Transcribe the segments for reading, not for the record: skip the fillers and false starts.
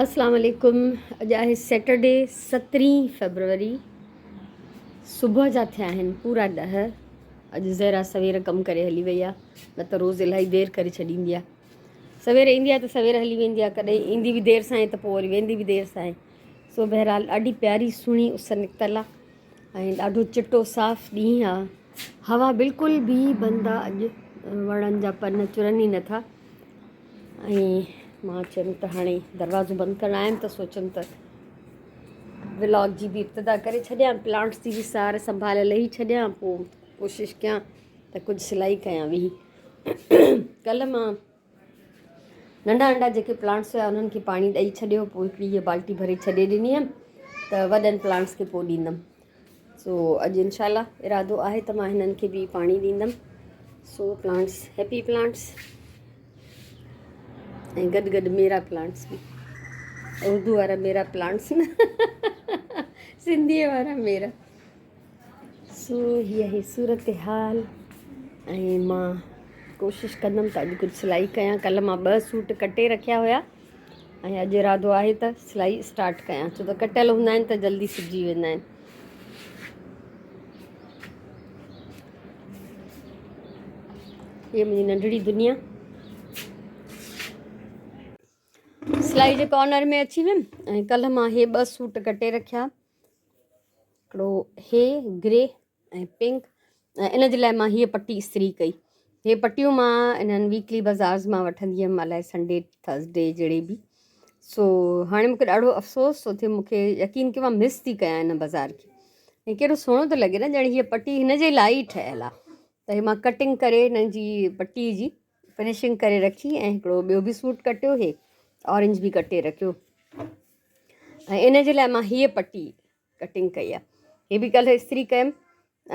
اسلام عليڪم اڄ آهي سيٽرڊي سترهين فيبروري صبح جا ٿيا آهن پورا 10. اڄ زهرا سوير ڪم ڪري هلي وئي آهي، نه ته روز الاهي دير ڪري ڇڏيندي آهي. سوير ايندي آهي ته سوير هلي ويندي آهي، ڪڏهن ايندي به دير سان آهي ته پوء وري ويندي به دير سان آهي. سو بهرحال ڏاڍي پياري سهڻي اس نڪتل آهي ۽ ڏاڍو چٽو صاف ڏينهن آهي. هوا بلڪل به بند آهي، اڄ وڻن جا پن چرن ئي نٿا. ۽ مان چيم ته هاڻي دروازو بند ڪرڻ آيم ته سوچيم ته ولاگ جي به ابتدا ڪري ڇڏيان، پلانٽس جي به سار سنڀال لهي ڇڏيان، پوء ڪوشش ڪيان ته ڪجهه سلائي ڪيان ويهي. ڪلهه مان ننڍا ننڍا جيڪي پلانٽس هيا انهن کي پاڻي ڏئي ڇڏيو، پوء هڪڙي هيء بالٽي ڀري ڇڏي ڏني هيم ته وڏن پلانٽس کي پوء ڏيندم. سو اڄ انشاء الله ارادو آهي ته مان هنن کي به پاڻي ڏيندم. سو پلانٽس هيپي پلانٽس ۽ گڏ گڏ ميرا پلانٽس به، اردو وارا ميرا پلانٽس نه، سنڌيء وارا ميرا. سو هي آهي صورت حال ۽ مان ڪوشش ڪندم ته اڄ ڪجهه سلائي ڪيان. ڪلهه مان 2 سوٽ ڪٽي رکيا هيا ۽ اڄ ارادو آهي ته سلائي اسٽارٽ ڪيان، ڇو ته ڪٽيل هوندا آهن ته جلدي سبجي ويندا آهن. هي منهنجي ننڍڙي دنيا. سلائي جي ڪارنر ۾ اچي ويم ۽ ڪلهه مان هي 2 سوٽ ڪٽي رکيا، هڪڙو هي گري ۽ پنڪ، ۽ ان جي لاء مان هيء پٽي استري ڪئي. هي پٽيون مان انهن ويڪلي بازارز مان وٺندي هيم، الائي سنڊي ٿرسڊي جهڙي به. سو هاڻي مونکي ڏاڍو افسوس ٿو ٿئي، مونکي يقين ڪيو مان مس ٿي ڪيان هن بازار کي. ۽ ڪيڏو سهڻو ٿو لڳي نه، ڄڻ هيء پٽي هن جي لاء ئي ٺهيل آهي. ته هي مان ڪٽنگ ڪري هن جي پٽي جي فنشنگ ڪري رکي ۽ هڪڙو ٻيو به سوٽ ڪٽيو، هي اورنج به ڪٽي رکيو ۽ ان جي لاء مان هيء پٽي ڪٽنگ ڪئي آهي. هي به ڪلهه استري ڪيم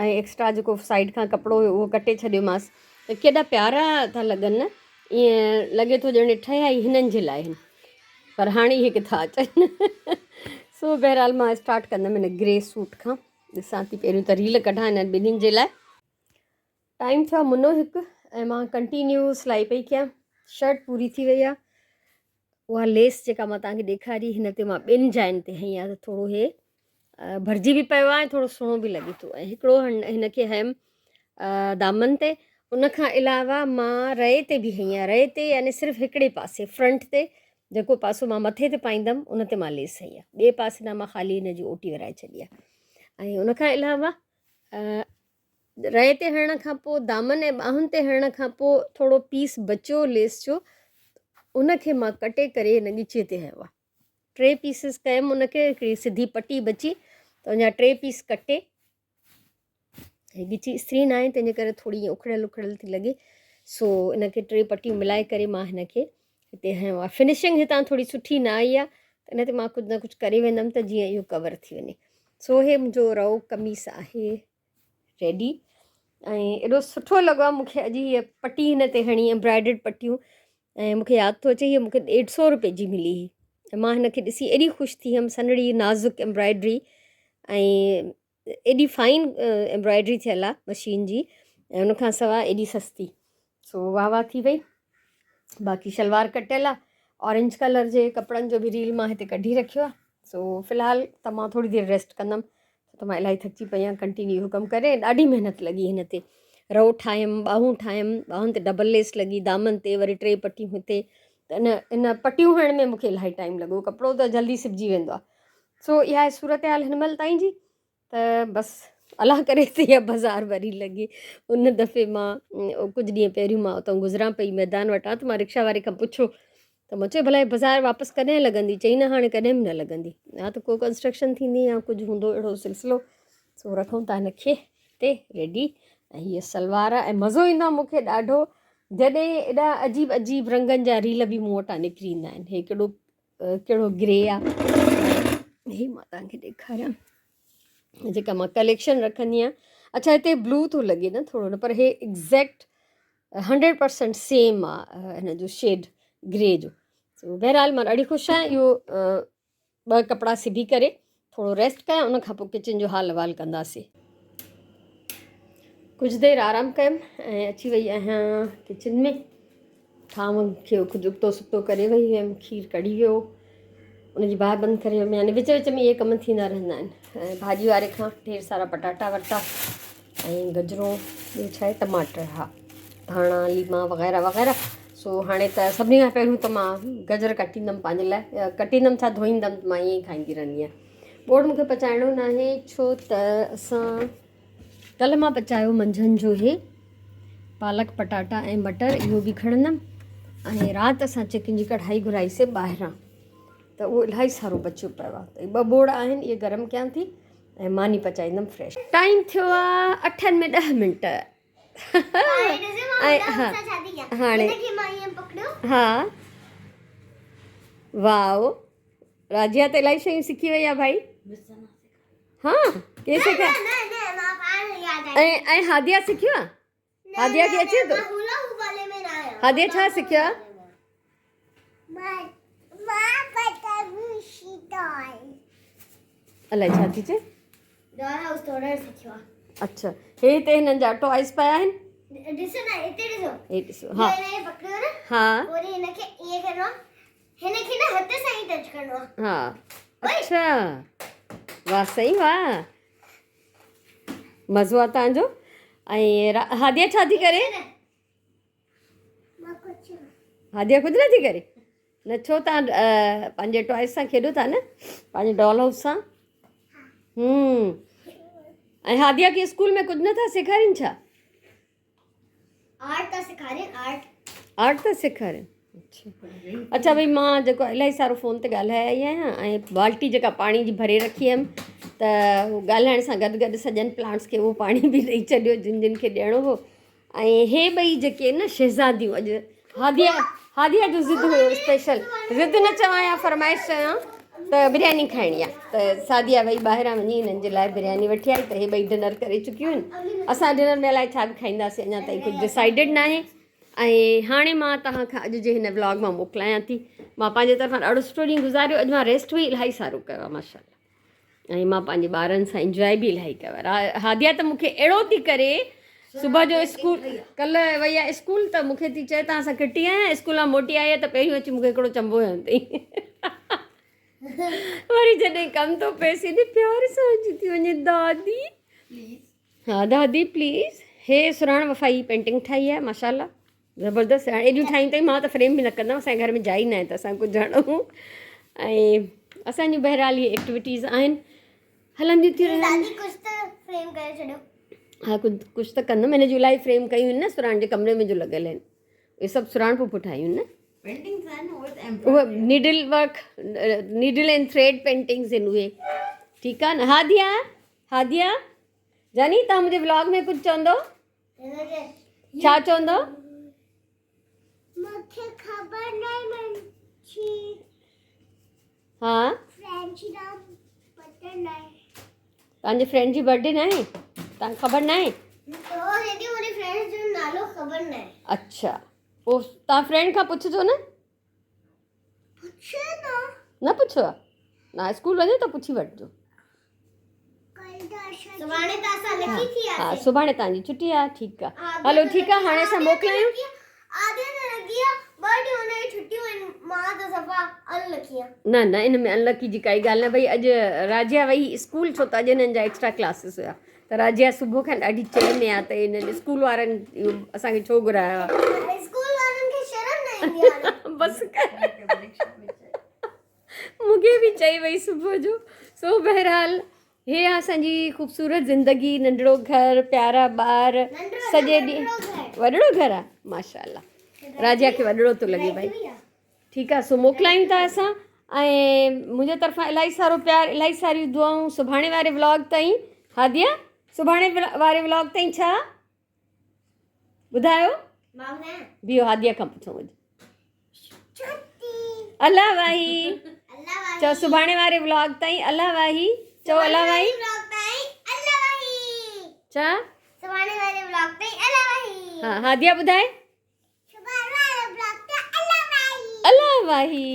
۽ ايڪسٽرا جيڪو سائيڊ کان ڪپڙو هيو اهو ڪٽي ڇڏيومانس. ته ڪيڏا پيارا ٿا لڳن نه، ائين لڳي ٿو ڄڻ ٺهيا ئي هنن جي لاء آهن، پر هاڻي اهي ڪٿان اچن. سو بهرحال مان اسٽارٽ ڪندم هن گري سوٽ کان. ڏسان ٿي پهريون ته ريل ڪڍان هنن ٻنهين جي لاء. ٽائيم ٿيو آهي منو هڪ ۽ مان ڪنٽينيو سلائي پئي ڪيان. شرٽ پوري ٿي وئي آهي. اها ليس جيڪا مان توهان کي ڏيکاري هن تي مان ٻن جاين تي هنئي آهي ته ٿورو هي ڀرجي به پيو آهي ۽ ٿورو سهڻو به لڳي ٿو. ۽ هڪڙو هن کي هنيم دامن تي، ان کان علاوه مان رئي تي به هنئي آهي. رئي تي يعني صرف هڪڙي پاسي فرنٽ تي جيڪو پاسو مان مٿي تي پائيندم ان تي مان ليس هنئي آهي، ٻئي پاسي ڏانهن مان خالي هن جي اوٽي ورائي ڇڏي آهي. ۽ ان کان علاوه رئي تي هڻڻ کان پوء دامن ۽ ٻانهن تي هڻڻ کان پوء ٿورو پيس بچيو ليس جو، ان کي مان ڪٽي ڪري هن ڳچيء تي هنيو آهي. 3 پيسز ڪيم ان کي، هڪڙي سڌي پٽي بچي ته ان جا 3 پيس ڪٽي. هي ڳچي استري نه آهي تنهن جي ڪري ٿوري ائين اکڙيل اکڙيل ٿي لڳي، سو ان کي 3 پٽيون ملائي ڪري مان هن کي هتي هنيو آهي. فنشنگ هتان ٿوري سٺي نه آئي آهي ته ان تي مان ڪجهه نه ڪجهه ڪري ويندم ته جيئن اهو ڪور ٿي وڃي. سو هي منهنجو رئو قميص آهي ريڊي ۽ ايڏو سٺو لڳو آهي مونکي اڄ هيء پٽي هن تي هڻي ايمبرائڊرڊ پٽيون. ۽ مونکي ياد ٿو اچي هيء مونکي 150 روپئي جي ملي هئي ۽ مان هن کي ڏسي ايڏي خوش ٿي هيم. سنهڙي نازڪ ايمبرائڊري ۽ ايڏي فائن ايمبرائڊري ٿيل آهي مشين جي ۽ ان کان سواء ايڏي سستي. سو واهه واهه ٿي وئي. باقي شلوار ڪٽيل آهي، اورينج ڪلر جي ڪپڙن جو به ريل مان هتي ڪڍي رکيو آهي. سو في الحال ته مان ٿوري دير ريسٽ ڪندم، ڇو ته مان الاهي ٿڪجي پئي آهيان. ڪنٽينيو اهو ڪم ڪري ڏاڍي محنت لڳي هن تي. رئو ٺاهيم، ٻانهون ٺاهيم، ٻانهن تي ڊبل ليس لڳي، دامن تي وري 3 پٽيون هتي، ته ان پٽيون هڻڻ ۾ مونکي الاهي ٽائيم لڳو. ڪپڙو ته جلدي سبجي ويندو آهي. سو اها آهي صورتحال هن مهل تائين جي. ته بس الله ڪري ته اها بازار وري لڳي. ان دفعي مان ڪجهه ڏينهن پهريون مان اتان گذران پئي ميدان وٽان ته مان رڪشا واري کان پڇيو ته مان چيو ڀلا هي بازار واپس ڪڏهن لڳندي؟ چئي نه هاڻي ڪڏهن به نه لڳندي، يا ته ڪو ڪنسٽرڪشن ٿيندي يا ڪجهه هوندو اهڙو سلسلو. سو رکون ٿا هن کي هتي ريڊي. ۽ هيء سلوار آهي ۽ مزو ايندو آهي مونکي ڏاڍو جڏهن ايڏا عجيب عجيب رنگن جا ريل به مون وٽان نڪري ايندا آهن. هي ڪهڙو گري آهي، هي مان توهان کي ڏيکاريان جيڪا مان ڪليڪشن رکندي آهيان. اڇا هتي بلو ٿو لڳي نه ٿورو نه، پر هي ايگزيڪٽ 100% سيم آ هن جو شيڊ گري جو. سو بهرحال مان ڏاڍي خوش آهيان. اهو 2 ڪپڙا سبي ڪري ٿورو ريسٽ ڪيان، ان کان پوء ڪچن جو حال احوال ڪنداسين. ڪجهه دير آرام ڪيم ۽ اچي وئي آهيان ڪچن ۾. ٿانون کي ڪجهه ابتو سبتو ڪري وئي هيم، کير ڪڙهي ويو ان جي باهه بند ڪري ويم يعني وچ وچ ۾ اهي ڪم ٿيندا رهندا آهن ۽ ڀاڄي واري کان ڍير سارا پٽاٽا ورتا ۽ گجرون ٻيو ڇا آهي ٽماٽر ها ڌاڻا ليما وغيره وغيره سو هاڻي ته سڀني کان پهريون ته مان گجر ڪٽيندم پنهنجي لاء ڪٽيندم ڇا ڌوئيندم مان ائين ئي کائيندي رهندي آهيان ٻوڙ مونکي پچائڻو ناهي ڇو ته اسان ڪلهه مان پچايو منجهند جو هي پالڪ پٽاٽا ۽ مٽر اهو به کڻندم ۽ رات اسان چڪن جي ڪڙهائي گهرائي سي ٻاهران ته اهو الاهي سارو بچيو پيو آهي ته ٻه ٻوڙ آهن اهي گرم ڪيان ٿي ۽ ماني پچائيندم فريش ٽائيم ٿيو آهي اٺن ۾ ڏهه منٽ ۽ ها هاڻي ها واو راجيا ته الاهي شيون سکي وئي آهي ڀائي ها ڪي سکيا ۽ ۽ هاديا سکيو آ هاديا کي اچي ٿو هاديا ڇا سکيو آ الائي ڇا ٿي چئي اڇا هي هتي هنن جا ٽوائز پيا آهن ڏسو نه هتي ڏسو هي ڏسو ها پڪڙيو نه ها وري هن کي ائين ڪرڻو هن کي نه هٿ سان ئي ٽچ ڪرڻو آ. ها اڇا واه سائين واه مزو آ تان جو ۽ هاديه ڇا ٿي ڪري؟ هاديه ڪجهه نه ٿي ڪري نه ڇو تان پنهنجي ٽوائز سان کيڏو ٿا نه پنهنجي ڊال هائوس سان هم ۽ هاديه کي اسڪول ۾ ڪجهه نه ٿا سيکارين ڇا؟ آرٽ ٿا سيکارين آرٽ آرٽ ٿا سيکارين اڇا اڇا ڀئي مان جيڪو الاهي سارو فون تي ڳالهائي آئي آهيان ۽ بالٽي جيڪا پاڻي جي ڀري رکي هيم ته ڳالهائڻ سان گڏ گڏ سڄن پلانٽس کي اهو پاڻي به ڏئي ڇڏيو جن جن کي ڏيڻو هو ۽ هي ٻئي جيڪي آهن نه شهزاديون اڄ هاديه هاديه جو ضد هيو اسپيشل ضد نه چوان يا فرمائش چوان ته برياني کائڻي آهي ته سعديه وئي ٻاهران وڃي هنن جي لاء برياني وٺي آئي ته هي ٻئي ڊنر ڪري چڪيون آهن اسان ڊنر ۾ الائي ڇا به کائينداسين اڃا تائين ڪجهه ڊسائيڊڊ ناهي ۽ هاڻي مان توهان کان اڄ جي هن ولاگ مان موڪلايان ٿي مان پنهنجي طرفان ڏاڍو سٺو ڏينهن گذاريو اڄ مان ريسٽ به الاهي سارو ڪيو آهي ماشاء الله ۽ مان پنهنجي ٻارن سان انجواء به الاهي ڪيو آهي هاديه ته مونکي اهڙو ٿي ڪري صبح جو اسڪول ڪلهه وئي آهي اسڪول ته مونکي ٿي چئي توهان سان کٽي آهيان اسڪول مان موٽي آئي آهي ته پهريون اچي مونکي هڪڙو چنبو هنيو اٿئي وري جڏهن ڪم ٿو پئس ايڏي پيار سان اچي ٿي وڃي دادي ها دادي please he Sarhaan Wafai painting ٺاهي آهي ماشاء الله زبردست هاڻي ايڏيون ٺاهيون اٿئي مان ته فريم به نه ڪندم اسان جي گهر ۾ جاء ئي ناهي ته اسان ڪجهه هڻون ۽ اسان جون بهرحال اهي ايڪٽيوٽيز آهن هلنديون ٿيون رهن دادي ڪجهه ته فريم ڪري ڇڏيو ها ڪجهه ڪجهه ته ڪندم هن جون الاهي فريم ڪيون آهن نه سراڻ جي ڪمري ۾ جو لڳل آهن اهي سڀ سراڻ پڦو ٺاهيون آهن نه پينٽنگز آهن اهي ته اهي needle work needle and thread paintings آهن اهي ٺيڪ آهي نه هاديا هاديا جاني تان منهنجي ولاگ ۾ ڪجهه چوندو ڇا چوندو؟ مونکي خبر ناهي منهنجي ها فرينڊ جي نام پتو ناهي. توهان جي فرينڊ جي برٿ ڊي ناهي؟ توهان کي خبر ناهي؟ آلريڊي منهنجي فرينڊ جو نالو خبر ناهي. اڇا پوء توهان فرينڊ کان پڇجو نه. پڇيو نه. نه پڇيو آ؟ نه اسڪول وڃو ته پڇي وٺجو. سڀاڻي ته اسان لڪي ٿي ها سڀاڻي توهان جي ڇٽي آ ٺيڪ آ هلو ٺيڪ آ هاڻي اسان موڪلايون. آڌي ته لڳي آ ٻه ڏينهن هن جي ڇٽيون آهن مان ته صفا ان لڪي آ. نه نه ان ۾ ان لڪي جي ڪائي ڳالهه نه ڀئي اڄ راجيا وئي اسڪول ڇو ته اڄ هنن جا ايڪسٽرا ڪلاسز هيا ته راجيا صبح کان ڏاڍي چڙ ۾ آ ته هنن اسڪول وارن اهو اسان کي ڇو گهرايو آ. اسڪول وارن کي شرم نه ايندي آ هاڻي. بس ڪر مون کي به چئي وئي صبح جو سو بهرحال هي آ اسان جي خوبصورت زندگي ننڍڙو گهر پيارا ٻار سڄي ڏينهن وڏڙو گهر آ ماشاء الله راجيا کي وڏڙو ٿو لڳي ڀائي ٺيڪ آ سو موڪلايون ٿا اسان ۽ منهنجي طرفان الاهي سارو پيار الاهي ساريون دعائون سڀاڻي واري ولاگ تائين هاديه سڀاڻي واري ولاگ تائين ڇا ٻڌايو بيهو هاديه کان پڇون اڄ الله واهي چئو سڀاڻي واري ولاگ تائين الله واهي چئو الله واهي ڇا ها هاديه ٻڌائي الله واهي.